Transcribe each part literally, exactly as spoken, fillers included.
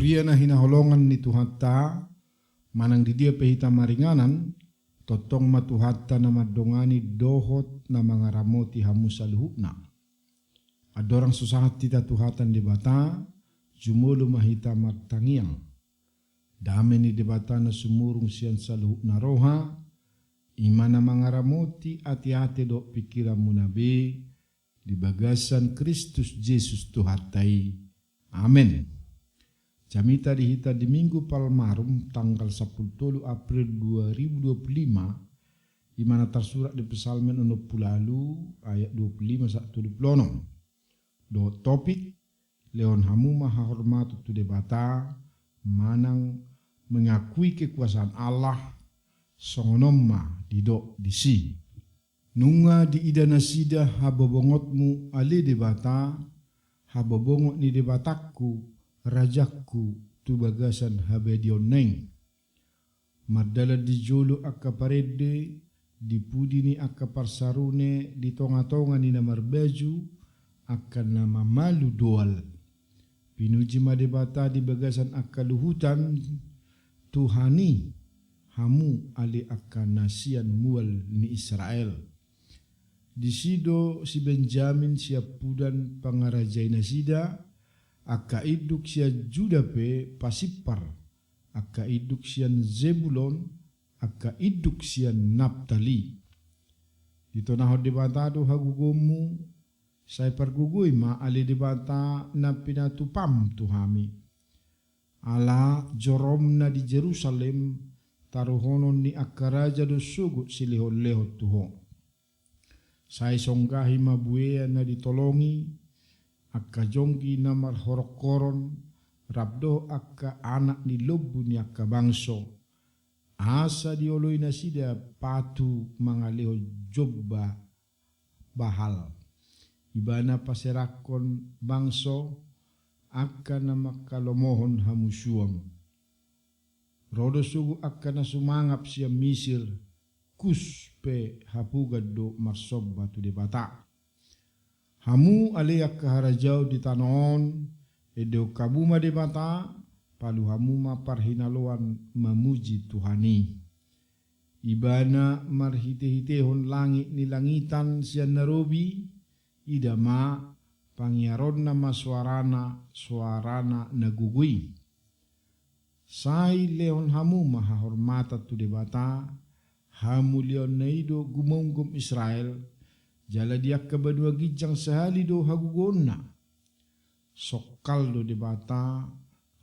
Huria na hinaholongan ni Tuhanta, manang di dia pe hita maringanan, tongtong ma Tuhanta na mandongani dohot na mangaramoti hamu saluhutna. Andorang so sahat hita tu hata ni Debata, jumolo ma hita martangiang. Dame ni Debata na sumurung sian saluhutna roha, i ma na mangaramoti ateate dohot pingkiranmuna be, di bagasan Kristus Jesus Tuhanta i. Amen. Jamita di hita di Minggu Palmarum tanggal sampulu tolu April dua ribu dua puluh lima, i ma na tarsurat di Psalmen onom pulu ualu ayat dua pulu lima sahat tolu pulu onom. Dohot topik, lehon hamu ma hahormaton tu Debata, manang mengakui kekuasaan Allah, songon on ma didok disi. Nunga diida nasida habobongotmu ale Debata, habobongot ni Debatangku, rajangku, tu bagasan habadiaonna i. Mardalan di jolo angka parende, di pudi ni angka parsarune, di tongatonga ni na marbaju, angka na mamalu doal. Pinuji ma Debata di bagasan angka luhutan, Tuhan i, hamu ale angka na sian mual ni Israel. Disi do si Benjamin siampudan pangarajai nasida, angka induk sian Juda pe pasimpar, angka induk sian Zebulon, angka induk sian Naptali. Ditonahon Debata do hagogoonmu, sai pargogoi ma ale Debata na pinatupam tu hami. Ala jorom na di Jerusalem, taruhonon ni angka raja do sogot silehonlehon tu ho. Sai songgahi ma buea na ditolongi, angka jonggi na marhoronghoron, rap dohot angka anak ni lombu ni angka bangso. Asa dioloi nasida patu mangalehon jomba Baal. Ibana paserahkon bangso angka na mangkalomohon hamusuon. Ro do sogot angka na sumangap sian Misir, Kus pe hapogan do marsomba tu Debata. Hamu ale angka harajaon di tano on, endehon hamu ma Debata, palu hamu ma parhinaloan mamuji Tuhan i. Ibana marhitehitehon langit ni langitan sian na robi, ida ma pangiaronna ma soarana, soarana na gogo i. Sai lehon hamu ma hahormatan tu Debata, hamuliaonna i do gumomgom Israel, jala di angka banua ginjang sahali do hagogoonna. Songkal do Debata,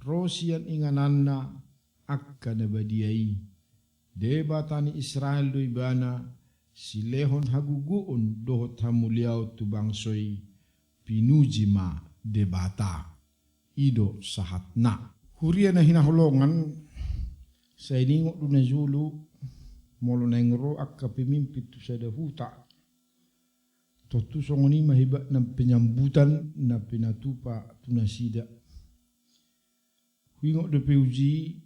ro sian ingananna angka na badia i. Debata ni Israel do ibana, silehon hagogoon dohot hamuliaon tu bangso i, pinuji ma Debata. I do sahatna. Huria na hinaholongan, sai ningot do na jolo, molo naeng ro angka pemimpin tu sada huta. Tontu songon i ma hebatna penyambutan na pinatupa tu nasida. Huingot dope uju i,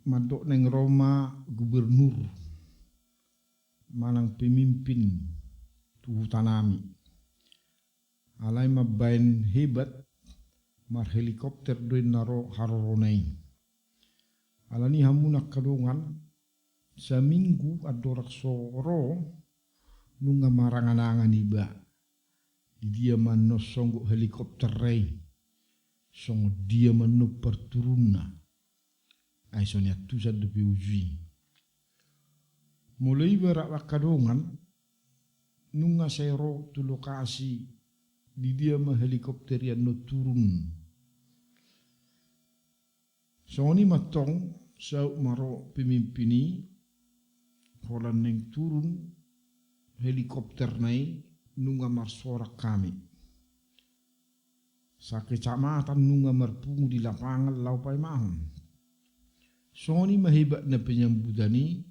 mandok naeng ro ma gubernur, manang pemimpin tu hutanami. Alai mambaen hebat, marhelikopter do inna ro harorona i. Alani hamu na angka dongan, saminggu andorang so ro, nunga maranganangan iba. Di dia ma annon songgot helikopter i, songon dia ma annon parturunna. Ai so niantusan dope uju i. Molo iba rap angka dongan, nunga sai ro tu lokasi di dia ma helikopter i annon turun. Songon i ma antong, saut ma ro pemimpin i, holan naeng turun helikopterna i, nunga marsorak hami. Sakecamatan nunga marpungu di lapangan laho paimahon. Songon i ma hebatna penyambutan i,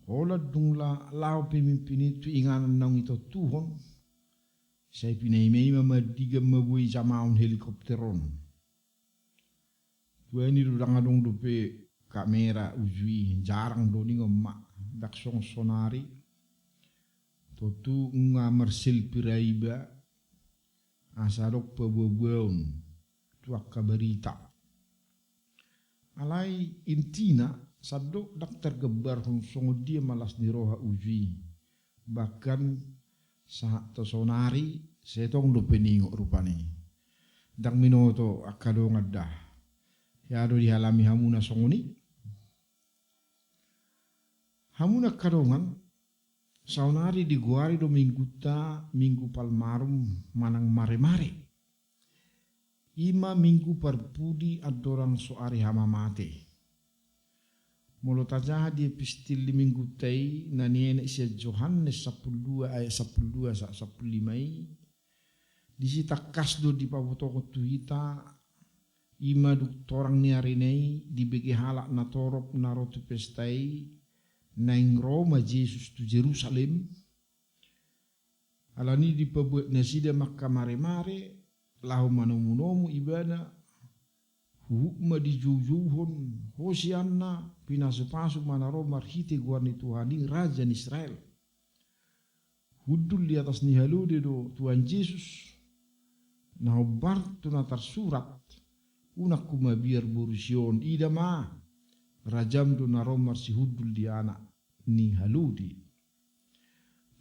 holan dung la-, laho pemimpin i tu inganan naung itontuhon, sai pinaimaima ma andigan ma boi jamahon helikopter on. Tuani do ndang adong dope kamera uju i, jarang do ningon ma, ndang songon sonari. Tontu nunga marselfie ra iba, asa adong paboaboaon tu angka barita. Alai intina, sandok ndang targambarhon songon dia ma las ni roha uju i. Bahkan sahat tu saonari, sai tong do peningot rupani. Ndang binoto angka dongan da. Ia do dialami hamuna songon i. Hamuna angka dongan, saonari digoari do minggunta Minggu Palmarum manang Maremare. I ma minggu parpudi andorang so ari hamamate. Molo tajaha di epistel ni minggunta i na nienet sian Johannes sampulu dua ayat sampulu dua sa-, sampulu lima i, disi tangkas do dipabotohon tu hita, i ma dung torang ni arina i dibege halak natorop na ro tu pesta i, naeng ro ma Jesus tu Jerusalem. Alani i dipabuat nasida ma angka maremare, laho manomunomu ibana, huhut ma dijoujouhon, Hosianna, pinasupasu ma na ro marhite goar ni Tuhan i, Raja ni Israel. Hundul di atas ni halode do Tuhan Jesus, na hombar tu na tarsurat, unang humabiar boru Sion, ida ma, rajam do na ro marsihundul di anak ni halode.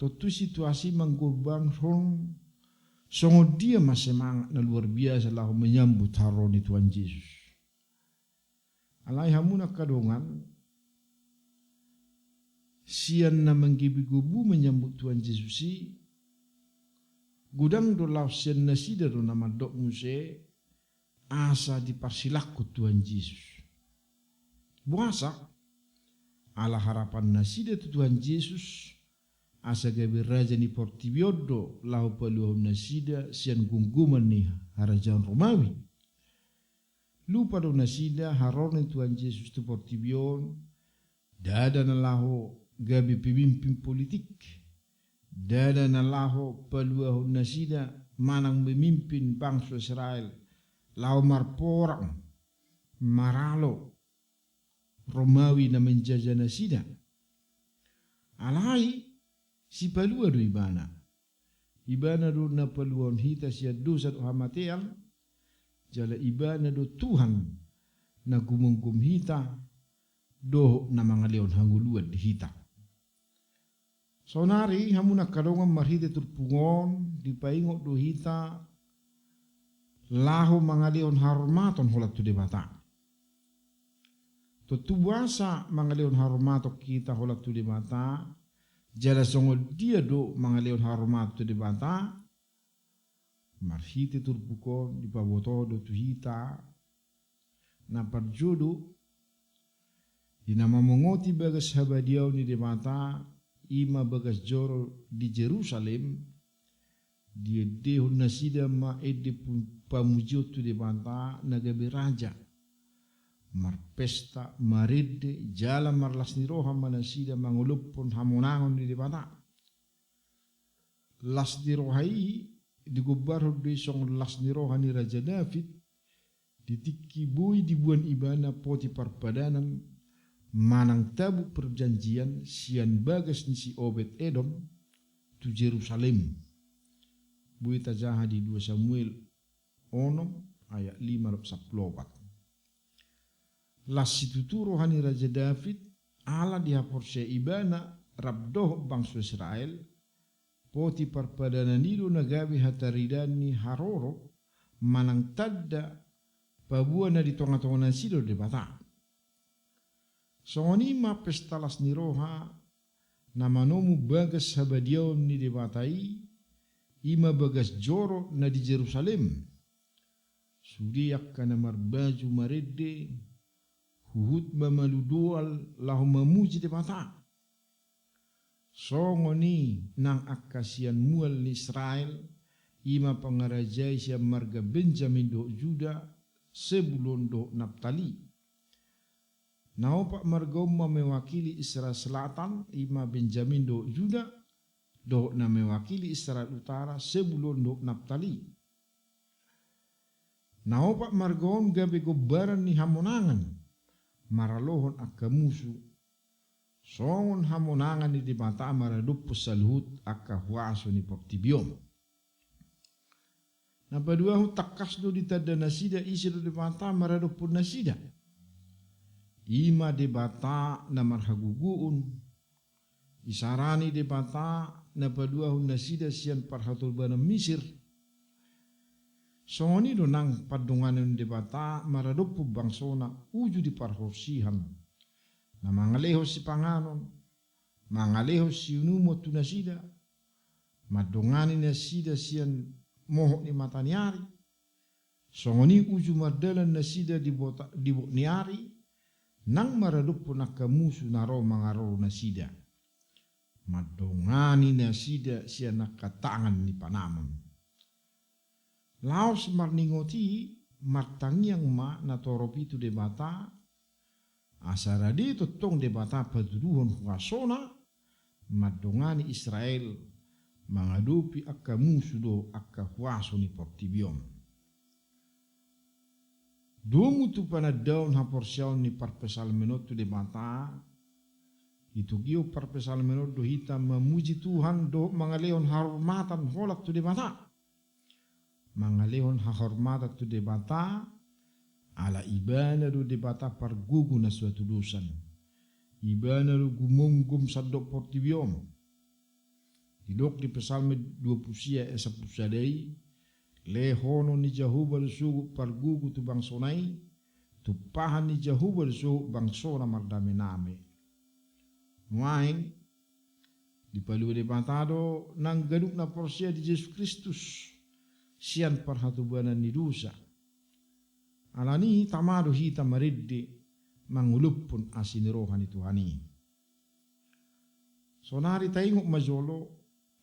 Tontu situasi manggombarhon songon dia ma semangat na luar biasa laho menyambut haroro ni Tuhan Jesus. Alai hamuna angka dongan, sian na manggebigobu menyambut Tuhan Jesus i, godang do laos sian nasida do na mandok muse, asa diparsilangkon Tuhan Jesus. Boasa? Ala harapan nasida tu Tuhan Jesus, asa gabe raja ni portibi on do laho paluahon nasida sian gomgoman ni harajaon Romawi. Lupa do nasida haroro ni Tuhan Jesus tu portibi on, ndada na laho gabe pemimpin politik, ndada na laho paluahon nasida manang memimpin bangso Israel laho marporang, maralo Romawi na manjaja nasida. Alai sipalua do ibana. Ibana do na paluahon hita sian dosa dohot hamatean, jala ibana do Tuhan na gumomgom hita, dohot na mangalehon hangoluan di hita. Saonari hamuna angka dongan, marhite turpuk on dipaingot do hita laho mangalehon haroromaton holan tu Debata. Tontu boasa mangalehon haroromaton hita holan tu Debata, jala songon dia do mangalehon haroromaton tu Debata? Marhite turpuk on dipabotohon do tu hita, na parjolo, di na mamongoti bagas habadiaon ni Debata, i ma bagas joro di Jerusalem, diendehon nasida ma ende pu-, pamujion tu Debata na gabe raja. Marpesta, marende, jala marlas ni roha ma nasida mangolophon hamonangon ni Debata. Las ni roha i digombarhon do i songon las ni roha ni Raja David, di tingki boi diboan ibana poti parpadanan manang tabuk perjanjian sian bagas ni si Obed Edom tu Jerusalem. Boi tajaha di dua Samuel onom ayat lima dohot sampulu opat. Las situtu roha ni Raja David, ala dihaporseai ibana rap dohot bangso Israel, poti parpadanan i do na gabe hataridaan ni haroro manang tanda paboa na di tongatonga nasida do Debata. Songon i ma pesta las ni roha na manomu bagas habadiaon ni Debata i, i ma bagas joro na di Jerusalem. Sude angka na marbaju marende, huhut ma maludual laho mamuji Debata. Songon i nang angka sian mual ni Israel, i ma pangarajai sian marga Benjamin dohot Juda, Sebulon dohot Naptali. Na opat marga on ma mewakili Israel Selatan, i ma Benjamin dohot Juda, dohot na mewakili Israel Utara, Sebulon dohot Naptali. Na opat marga on gabe gombaran ni hamonangan maralohon angka musu, songon hamonangan ni Debata maradophon saluhut angka huaso ni portibi on. Na paduahon, tangkas do ditanda nasida ise do Debata maradophon nasida. I ma Debata na marhagogoon, isarani Debata na paluahon nasida sian parhatobanan Misir. Songon i do nang pandonganon Debata maradophon bangsona uju di parhorsihan, na mangalehon sipanganon, mangalehon siunumon tu nasida, mandongani nasida sian mohop ni mata ni ari, songon i uju mardalan nasida di bota-, di bot ni ari, nang maradophon angka musu na ro mangaroro nasida, mandongani nasida sian angka tangan ni panamon. Laos marningot i, martangiang ma natorop i tu Debata, asa rade tongtong Debata patuduhon huasona mandongani Israel mangadopi angka musu dohot angka huaso ni portibi on. Domu tu panandaon haporseaon ni parpsalmen on tu Debata, itogihon parpsalmen on do hita mamuji Tuhan dohot mangalehon hahormatan holan tu Debata. Mangalehon hahormatan tu Debata, ala Ibana do Debata pargogo na so hatudosan. Ibana do gumomgom sandok portibi on. Didok di Psalmen dua pulu sia ayat sampulu sada i, lehonon ni Jahowa do sogot pargogo tu bangsona i, tumpahan ni Jahowa do sogot bangsona mardameame. Nuaeng, dipalua Debata do nang ganup na porsea di Jesus Kristus sian parhatobanan ni dosa. Alani i tama do hita marende mangolophon asi ni roha ni Tuhan i. Saonari taingot ma jolo,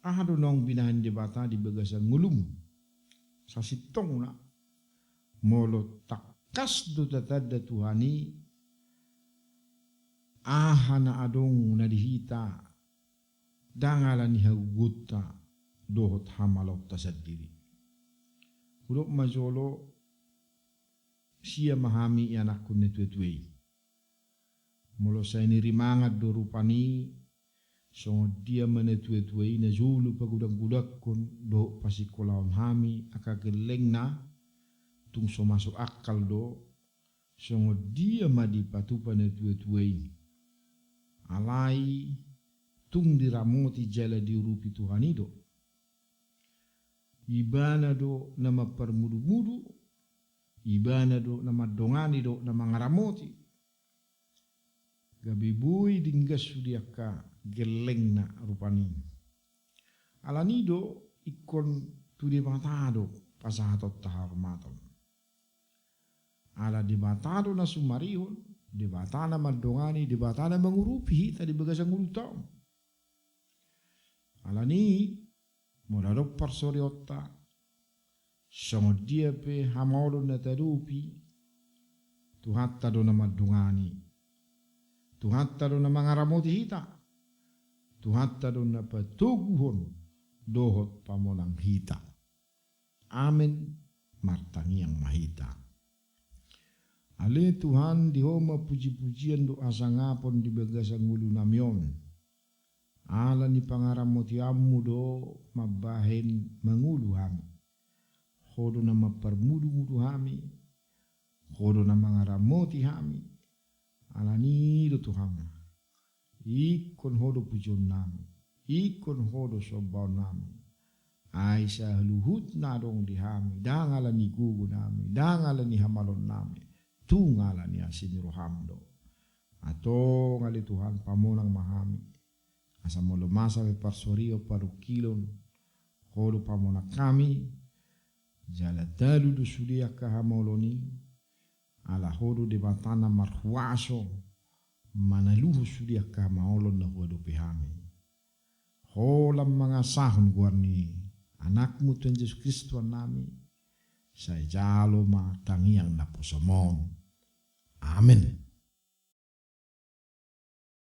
aha do naung binahen Debata di bagasan ngolum. Sasintongna, molo tangkas do tatanda Tuhan i, aha na adong na di hita, ndang ala ni hagogoonta dohot hamalaonta sandiri. Hudok ma jolo, sia ma hami ianakhon natuatua i. Molo sai nirimangan do rupani, songon dia ma natuatua i na jolo pagodanggodangkon dohot pasikkolahon hami angka gellengna, tung so masuk akal do, songon dia ma dipatupa natuatua i. Alai tung diramoti jala diurupi Tuhan i do. Ibana do na mamparmudumudu, Ibana do na mandongani dohot na mangaramoti. Gabe boi dinggas sude angka gellengna rupani. Alani do ingkon tu Debata do pasahatonta hahormaton. Ala Debata do na sumarihon, Debata na mandongani, Debata na mangurupi hita di bagasan ngolunta on. Alani i, molo adong parsorionta, songon dia pe hamaolon na taadopi, Tuhanta do na mandongani, Tuhanta do na mangaramoti hita, Tuhanta do na patoguhon dohot pamonang hita. Amen. Martangiang ma hita. Ale Tuhan, di Ho ma pujipujian dohot hasangapon di bagasan ngolunami on. Ala ni pangaramotionMu do mambahen mangolu hami. Ho do na mamparmudumudu hami, Ho do na mangaramoti hami. Alani i do Tuhan, ingkon Ho do pujionnami, ingkon Ho do sombaonnami. Ai saluhut na adong di hami, ndang ala ni gogonami, ndang ala ni hamaloonnami, tung ala ni asi ni rohaM do. Antong ale Tuhan, pamonang ma hami. Asa molo masa pe parsorion parungkilon, Ho do pamonang hami, jala talu do sude angka hamaolon i, ala Ho do Debata na marhuaso manaluhon sude angka hamaolon na huadopi hami. Holan mangasahon goar ni AnakMu Tuhan Jesus Kristus Tuhannami, sai jalo ma tangiang naposoM on. Amen.